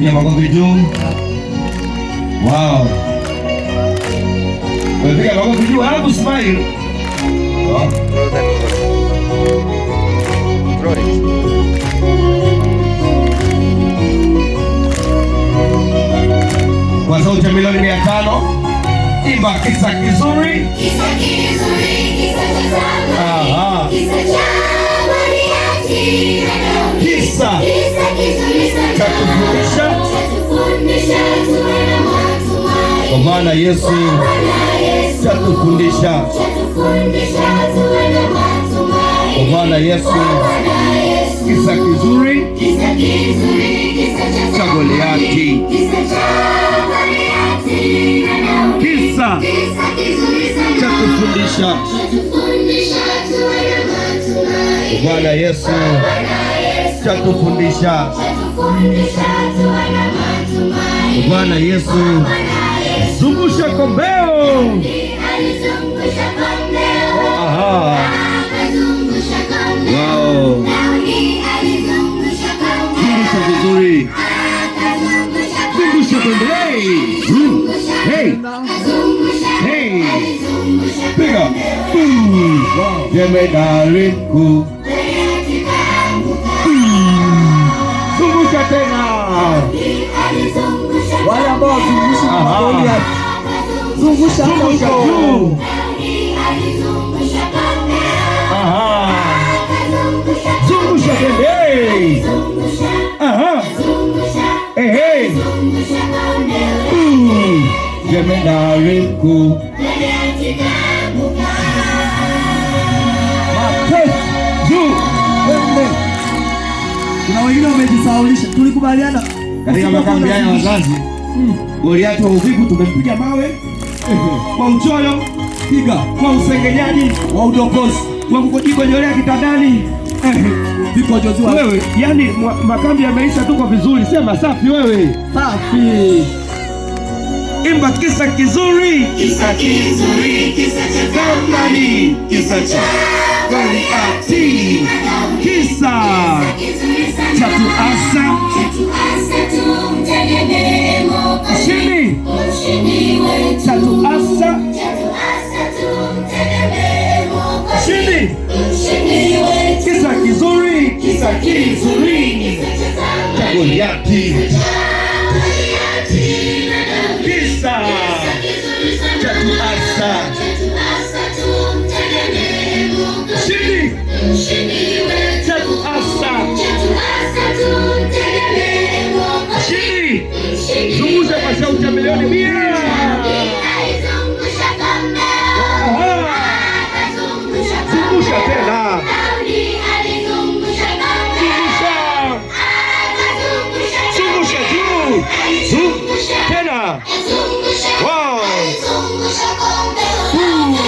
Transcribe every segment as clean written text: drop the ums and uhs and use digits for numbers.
Piga makofi juu. Wow. Piga makofi juu alafu smile. Oh. Throw that ball. Throw it. Kwa sauti ya milioni 500 imba kisa kizuri. Kisa kizuri, kisa cha zamani, kisa cha Goliati na Daudi. Kisa Kisa kizuri sana, cha kufundisha. Chatufundisha tuwe na matumaini. Kwa maana Yesu Bwana Yesu, chatufundisha. Chatufundisha tuwe na matumaini. Kwa maana Yesu Bwana Yesu, kisa kizuri kisa kizuri, kisa cha cha Goliati. Kisa cha Goliati na Daudi. Kisa Kisa kizuri sana, cha kufundisha. Chatufundisha tuwe na matumaini. Kwa Bwana Yesu Bwana Yesu, chatufundisha. Chatufundisha tuwe na matumaini. Kwa Bwana Yesu Bwana Yesu, zungusha kombeo. Alizungusha kombeo, akazungusha kombeo. Daudi alizungusha kombeo, Zungusha vizuri. Akazungusha Zungusha kombeo. Hey. Zoom. Hey. akazungusha, Hey. Alizungusha Piga. Boom. Jemedari mkuu. Goliati kaanguka. Zungusha tena. Alizungusha Wale ambao wazungushi Goliath, zungusha hata Zungusha huko. juu. Daudi alizungusha kombeo, akazungusha Zungusha tena. Hey. zungusha, zungusha, Hey, hey. zungusha kombeo. Boom. Jemedari mkuu. Goliati kaanguka. Makofi. Juu. Twende. Kuna wengine wamejisahaulisha. Tulikubaliana Katika makambi haya wazazi, Goliati wa uvivu tumempiga mawe, kwa uchoyo, piga kwa usengenyaji, wa udokozi kwa kujikojolea kitandani. Vikojozi wa Wewe, yani makambi yameisha, tuko vizuri, sema safi wewe. Safi. Imba kisa kizuri, Kisa kizuri, kisa cha zamani, kisa cha Goliati, kisa kizuri sana, cha tuasa chatuasa tumtegemee Mwokozi, ushindi, mshindi wetu. Cha tuasa Chatuasa tumtegemee Mwokozi, ushindi, mshindi wetu. Kisa kizuri, kisa kizuri Kisa cha cha zamani, Goliati, Goliati na Daudi. Kisa Kizuri sana, cha tuasa chatuasa tumtegemee Mwokozi, ushindi, mshindi wetu. Cha tuasa Chatuasa tumtegemee Mwokozi, ushindi. Mshindi Zungusha kwa sauti ya milioni 100. Alizungusha kombeo, akazungusha Zungusha kombeo. tena. Daudi alizungusha kombeo, Zungusha. Akazungusha Zungusha juu. Alizungusha, Tena. Alizungusha, alizungusha kombeo.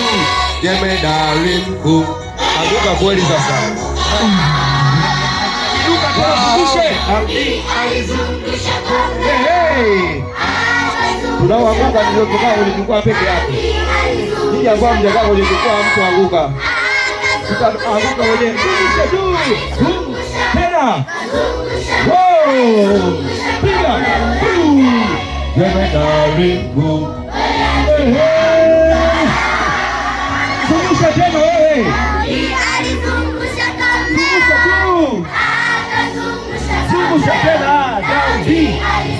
Jemedari mkuu. Anguka kweli sasa. Inuka tena zungushe. Alizungusha kombeo, Hey, hey. Tunaoanguka ndio tukaa kwenye jukwaa peke yake. Ninyi ambao mjakaa kwenye jukwaa mtu anguka. Tutaanguka wenyewe. Zungusha juu. Zoom. Tena. Wow. Piga. Boom. Jemedari mkuu. Hey, hey. Zungusha tena wewe. Alizungusha kombeo, Zungusha juu. Akazungusha Zungusha tena. Daudi.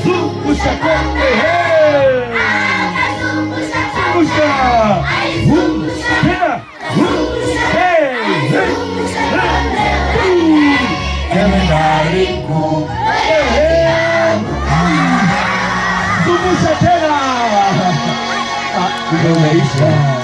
Zungusha tena. Hey. Akazungusha Zungusha. Boom. Tena. Boom. Hey. Hey. Hey. Jemedari mkuu. Hey, hey. Zungusha tena. Ah, umeisha.